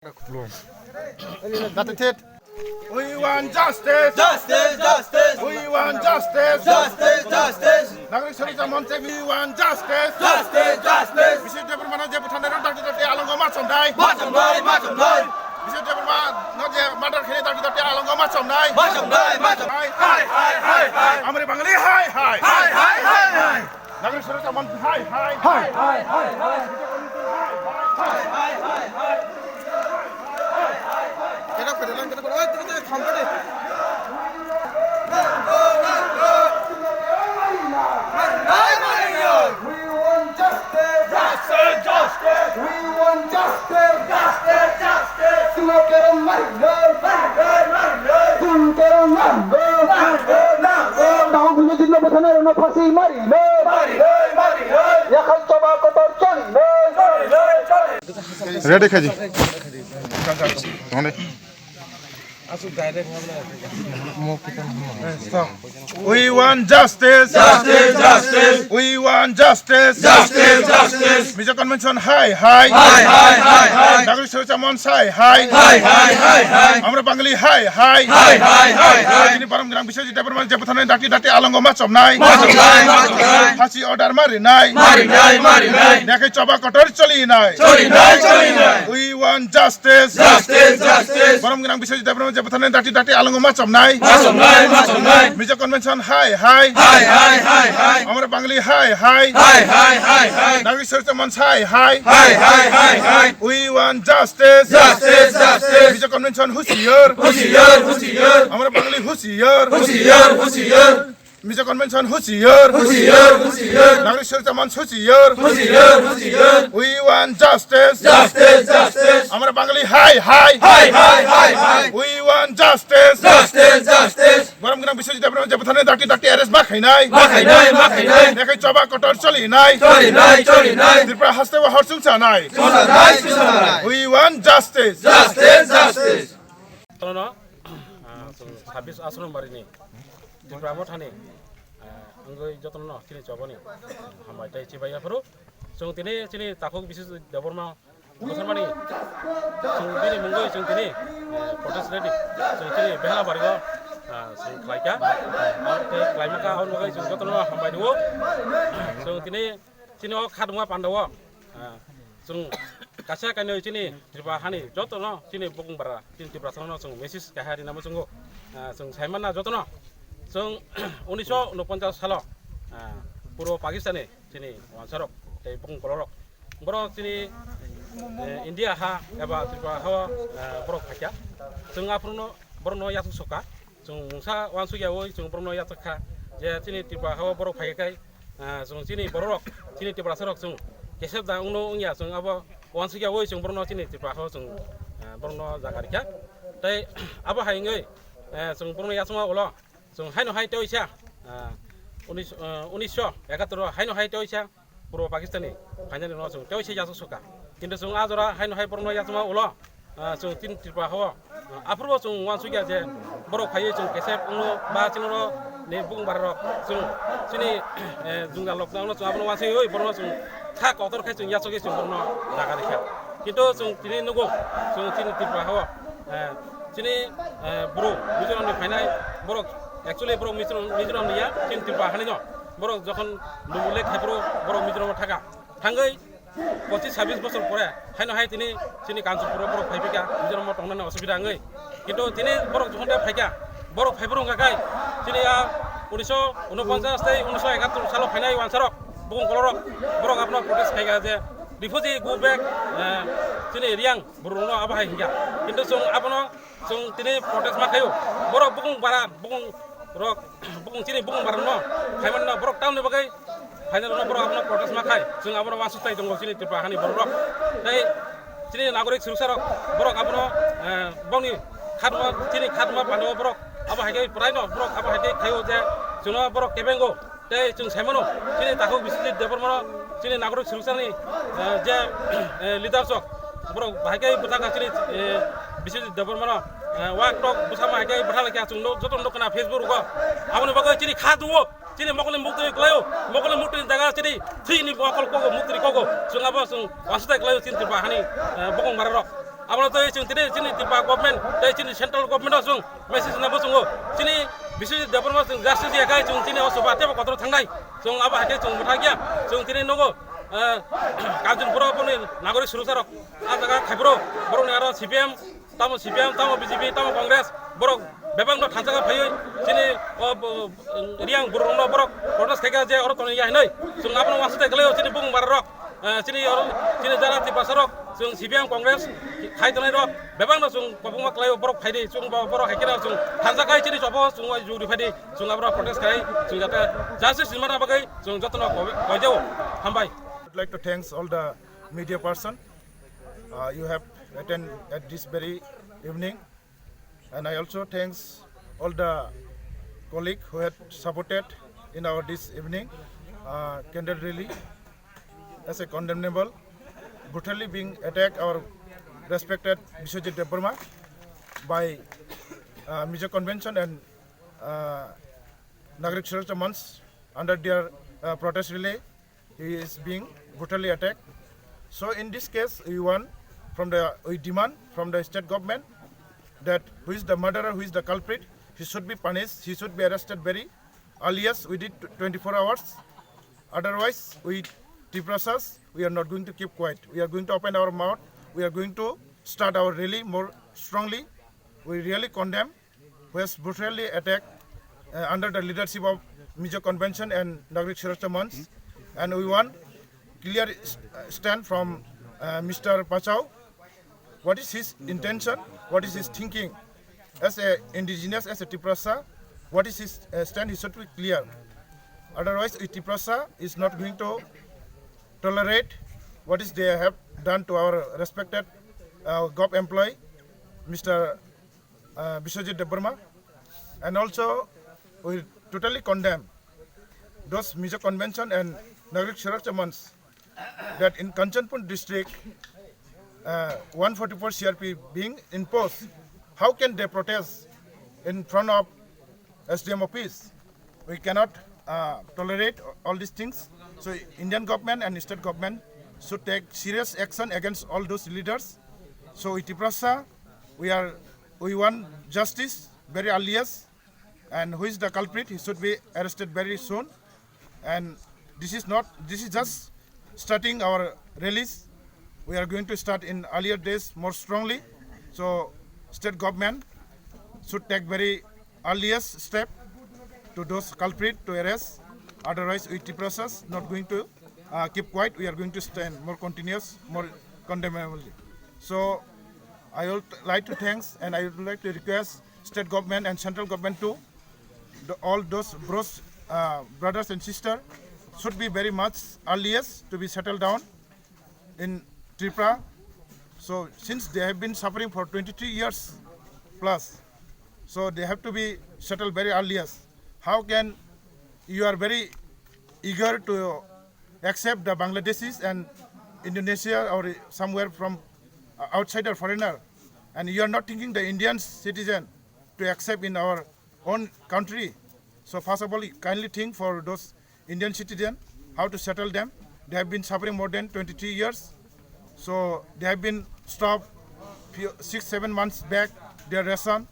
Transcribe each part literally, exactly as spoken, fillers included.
Jate thet. We want justice. Justice, justice. We want justice. Justice, justice. Nagrik Soroksa Monch, we want justice. Justice, justice. Biswajit Debbarma no je butharnai rok dakti dakti alongo ma chomnai. Ma chomnai, ma chomnai. Biswajit Debbarma no je murder khainai dakti dakti alongo ma chomnai. Ma chomnai, ma chomnai. Hai, hai, hai, hai. Amri Bangali, hai, hai. Hai, hai, hai, hai. Nagrik Soroksa Monch, hai, hai. Hai, hai, hai, hai. Kena pede lang, kena pede. Oi, tini, tini, kham pede. We want justice. Justice, justice. We want justice. Justice, justice. Sino kero mari lo. Mari lo, mari lo. Kun kero mari lo. Mari lo, mari lo. Tamo bujo dinno bethana rona phasi mari lo. Mari lo, mari lo. Yakhal choba kotor choli lo. Choli lo, choli lo. Ready khaji. Thone. We want justice. Justice, justice. We want justice. Justice, justice. Mizo Convention hai hai. Hai hai hai hai. Nagrik Soroksa Monch hai hai. Hai hai hai hai. Amri Bangali hai hai. Hai hai hai hai. Tini borom gwnang Biswajit Debbarma je butharnai dakti dakti alongo ma chomnai. Ma chomnai, ma chomnai. Phasi order ma rinai. Ma rinai, ma rinai. Yakhal choba kotor choli nai. Choli nai, choli nai. We want justice. Justice, justice. Borom gwnang Biswajit Debbarma je butharnai dakti dakti alongo ma chomnai. Ma chomnai, ma chomnai. Mizo Convention hai hai. Hai hai hai hai. Amri Bangali hai hai. Hai hai hai hai. Nagrik Soroksa Monch hai hai. Hai hai hai hai. We want justice. Justice, justice. Mizo Convention husiar. Husiar, husiar. Amri Bangali husiar. Husiar, husiar. Mizo Convention husiar. Husiar, husiar. Nagrik Soroksa Monch husiar. Husiar, husiar. We want justice. Justice, justice. Amri Bangali hai hai. Hai hai hai hai. We want justice. Justice, justice. Borom gwnang Biswajit Debbarma je butharnai dakti dakti arrest ma khainai. Ma khainai, ma khainai. Yakhal choba kotor choli nai. Choli nai, choli nai. Tripura haste o hor chungsa nai. Chungsa nai, chungsa nai. We want justice. Justice, justice. Tono, ah, chwng sabis ashram barini Tripura Mothani, ah, wngwi jotono chini chobani hambai tei chibai yaphuru. Chwng tini chini takhuk Biswajit Debbarma bwsarmani chwng bini mungwi chwng tini, eh, protest rally chwng tini Behalabari o, ah, chwng khlaikha. Ah, tei khlaimaka aboni bagwi chwng jotono hambai rwo. Chwng tini chini o khatungma pandao, ah, chwng kaisa kainwi chini Tripura hani jotono chini bukung bara chini Tiprasano chwng message kaha rina muchungo. Ah, chwng saimanna jotono chwng unisho unoponchas salo, ah, puro Pakistani chini wansarok tei bukung kolorok borok chini, eh, India ha eba Tripura ha o, eh, borok phaikha. Chwng aphuru no borokno yachuk soka. Chwng mungsa uansukya oi chwng borokno yachak kha je chini Tripura hao borok phai khe, ah, chwng chini bororok chini Tiprasarok chwng kesep da wngno wngya chwng abo uansukya oi chwng borokno chini Tripura hao chwng, ah, borokno jaga rikha. Tei abo hai wngwi, eh, chwng borokno yachakma ulo chwng haino hai teisa, ah, unis, ah, unisho ekattor haino hai teisa Purbo Pakistani phainani no chwng tei se yachak soka. Kintu chwng a jora haino hai borokno yachakma ulo, ah, chwng tin Tripura hao, ah, aphuru chwng uansukya je borok phaiwi chwng kesep wngno ba chini oro ni bukung bara rok chwng chini, eh, jwngjal rok no chwng abono uansugwi borokno chwng kha kotor khe chwng yachagwi chwng borokno jaga rikha. Kintu chwng tini nugo chwng chini Tripura hao, eh, chini, eh, bru Mizoram ni phainai borok actually borok Mizoram, Mizoram ni ya chini Tripura hani no. Borok jokhon lubu lek hai phuru borok Mizoram o thaka. Thangwi pochis sabis bosor pore haino hai tini chini Kanchanpur o borok phai phika Mizoram o tongnani osubida wngwi. Kintu tini borok jokhon de phaika borok phai phuru wngkha khai chini a unisho unoponchas tei unisho ekattor salo phainai wansarok bukung kolorok borok abono protest khaika je refugee go back, eh, chini Riyang borokno abo hai hinkha. Kintu chwng abono chwng tini protest ma khaio. Borok bukung bara, bukung rok, bukung chini bukung bara no. Khaiman no borok town ni bagwi final no borok abono protest ma khai. Chwng abono uansuk tai tongo chini Tripura hani borok rok. Tei chini nagorik suruksarok borok abono, eh, bongni khatma, chini khatma pano borok abo hai khe prai no borok abo hai khe khaio je chwngno borok kebengo. Tei chwng sai mano, chini takhuk Biswajit Debbarmano, chini nagorik suruksani, eh, je, eh, leaders rok, borok bahai khe bwthakha chini, eh, Biswajit Debbarmano, eh, wak tok bwsama hai khe bwtha laikha chwng no joto no kana Facebook rogo. Aboni bagwi chini kha duo, chini mokol ni mukti klaio, mokol ni mukti ni jaga chini thwi ni mokol kogo, mukti kogo. Chwng abo chwng wasai klaio chini Tripura hani, eh, bokong bara rok. Abo tei chwng tini chini Tripura government tei chini central government o chwng message nabo chwngo. Chini Biswajit Debbarma chwng justice ya khai chwng chini o soba tebo kotor thangnai. Chwng abo hai khe chwng mwthak ya. Chwng tini nogo, eh, Kanchanpur o boni nagorik suroksarok a jaga khaibro borokni aro C P M, tamo C P M, tamo B J P, tamo Congress, borok bebak no thansa khe phaiwi chini o bo-, Riang borok no borok protest khaikha je oro toni ya hinwi. Chwng abono uansuk tei kwlaio chini bumung bara rok. Eh, chini oro, chini jara Tiprasa rok, chwng C P M Congress khai tongnai rok, bebak no chwng kwbangma kwlai borok phai di, chwng bo-, borok hai khe no chwng thansa khai chini chobo chwng bai juri phai di, chwng abro protest khai, chwng jate justice ni mana bagwi chwng joto no koi-, koijao. Hambai. I would like to thanks all the media person, uh, you have attend at this very evening. And I also thanks all the colleague who had supported in our this evening, uh, candle rally as a condemnable, brutally being attacked our respected Biswajit Debbarma by, uh, Mizo Convention and, uh, Nagarik Suraksha Manch under their, uh, protest rally. He is being brutally attacked. So in this case, we want from the, we demand from the state government that who is the murderer, who is the culprit, he should be punished, he should be arrested very earliest within tw-, twenty-four hours. Otherwise, we Tiprasas, we are not going to keep quiet. We are going to open our mouth. We are going to start our rally more strongly. We really condemn who has brutally attacked, uh, under the leadership of Mizo Convention and Nagarik Suraksha Manch. And we want clear s-, uh, stand from, uh, Mister Pachao. What is his intention? What is his thinking? As a indigenous, as a Tiprasa, what is his, uh, stand? He should be clear. Otherwise, we Tiprasa is not going to tolerate what is they have done to our respected, uh, gov employee, Mister uh, Biswajit Debbarma, and also we totally condemn those Mizo Convention and Nagarik Suraksha Manch that in Kanchanpur district, uh, one forty-four C R P B being imposed, how can they protest in front of S D M office? We cannot, uh, tolerate all these things. So Indian government and state government should take serious action against all those leaders. So in Tiprasa, we are, we want justice very earliest, and who is the culprit, he should be arrested very soon. And this is not, this is just starting our release. We are going to start in earlier days more strongly. So state government should take very earliest step to those culprit to arrest. Otherwise, we Tiprasas not going to, uh, keep quiet. We are going to stand more continuous, more condemnably. So I would like to thanks and I would like to request state government and central government to the, all those bros, uh, brothers and sisters should be very much earliest to be settled down in Tripura. So since they have been suffering for twenty-three years plus, so they have to be settled very earliest. How can you are very eager to accept the Bangladeshis and Indonesia or somewhere from, uh, outside or foreigner, and you are not thinking the Indian citizen to accept in our own country? So first of all, kindly think for those Indian citizen, how to settle them. They have been suffering more than twenty-three years. So they have been stopped few, six, seven months back, their ration.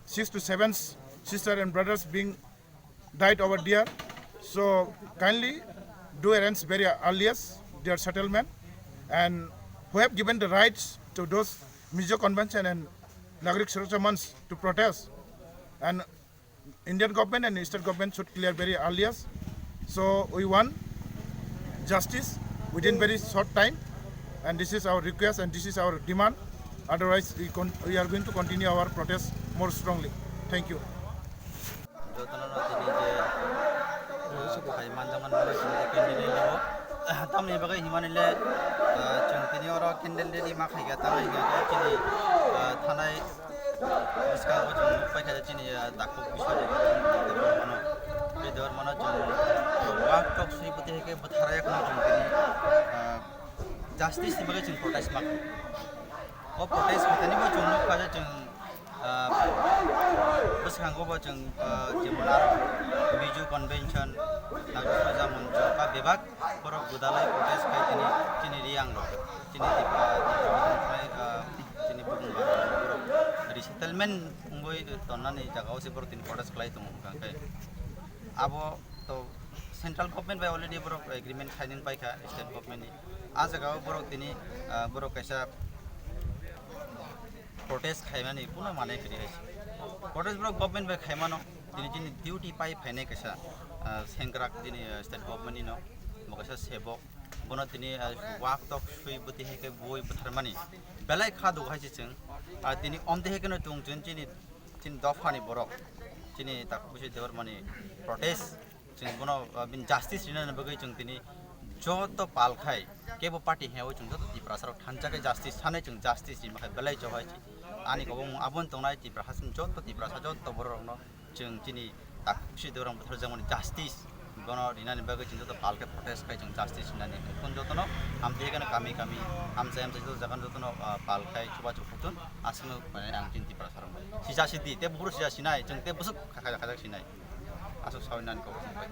Six to seven s-, sister and brothers being died over there. So kindly do arrange very earliest their settlement, and who have given the rights to those Mizo Convention and Nagarik Suraksha Manch to protest, and Indian government and state government should clear very earliest. So we want justice within very short time, and this is our request and this is our demand. Otherwise, we con-, we are going to continue our protest more strongly. Thank you. Jotono no tini je, ah, phai manjakmani bagwi chini je candle rally o. Tamni bagwi himani le, ah, chwng tini oro candle rally ma khaikha, tamo hwnkhe chini, ah, thanai bwskango chwng nukpaikha je chini, ah, dakhuk Biswajit Debbarmano. Bini Debbarmano chwng wak tok suri bwtwi hai khe bwtharya kheno chwng tini, ah, justice ni bagwi chwng protest ma khaio. O protest khaitani bo chwng nukha je chwng Ah, bwskango bo chwng, ah, jemon aro Mizo Convention, Nagarik Suraksha Manch ba bebak borok gwdalai protest khai tini chini Reang rok, chini Tipra, Tipra Motha ni, ah, Settlement wngwi tonnani jagao se borok tini protest khlai tongo, hwnkha khe abo to central government bai already borok agreement khainani paikha state government ni. A jagao borok tini, ah, borok kaisa protest khaimani kuno mane kwrwi hai se. Protest borok government bai khaimano, tini chini duty pai phainai kaisa, ah, sengkrak chini, ah, state government ni no, bo kaisa sebok. Bono tini, ah, wak tok sui bwtwi hai khe bui bwtharmani belai kha dugo hai se chwng. Ah, tini omtwi hai kheno chwng chwng chini, chini dophani borok, chini Takhuk Biswajit Debbarmani protest, chwng bono, ah, bini justice rinani bagwi chwng tini joto pal khai, kebo party hwnwi chwng joto Tiprasa rok thansa khe justice sanai chwng justice rima khai belai chohai se. Ani kobong aboni tongnai Tiprasa chwng joto Tiprasa joto borok rokno chwng chini Takhuk Biswajit Debbarma butharjakmani justice bono rinani bagwi chwng joto pal khe protest khai chwng justice rinani. Phone jotono hamtwi khe kami kami, hamchai hamchai joto jaga jotono, ah, pal khai chubachu khaitun aswkno mane ang chini Tiprasa rok sija sidi tei buphuru sija sinai chwng tei bwswk kha-, kha-, khajak sinai. Aswk sawi nani kok chwng bai.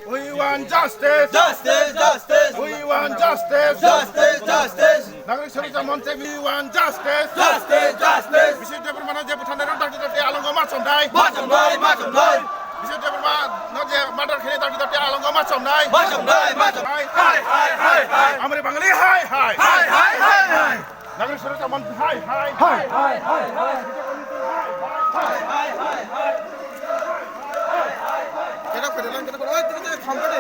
We want justice. Justice, justice. We want justice. Justice, justice. Nagrik Soroja Monche, we want justice. Justice, justice. Biswajit Debbarmano je butharnai rok dakti dakti alongo ma chomnai. Ma chomnai, ma chomnai. Biswajit Debbarmano je murder khe dakti dakti alongo ma chomnai. Ma chomnai, ma chomnai. Hai, hai, hai, hai. Amri Bangali, hai, hai. Hai, hai, hai, hai. Nagrik Soroja Monche, hai, hai. Hai, hai, hai, hai. Hai, hai, hai, hai. Kena pede lang, kena pede. Oi, tini, tini, kham pede.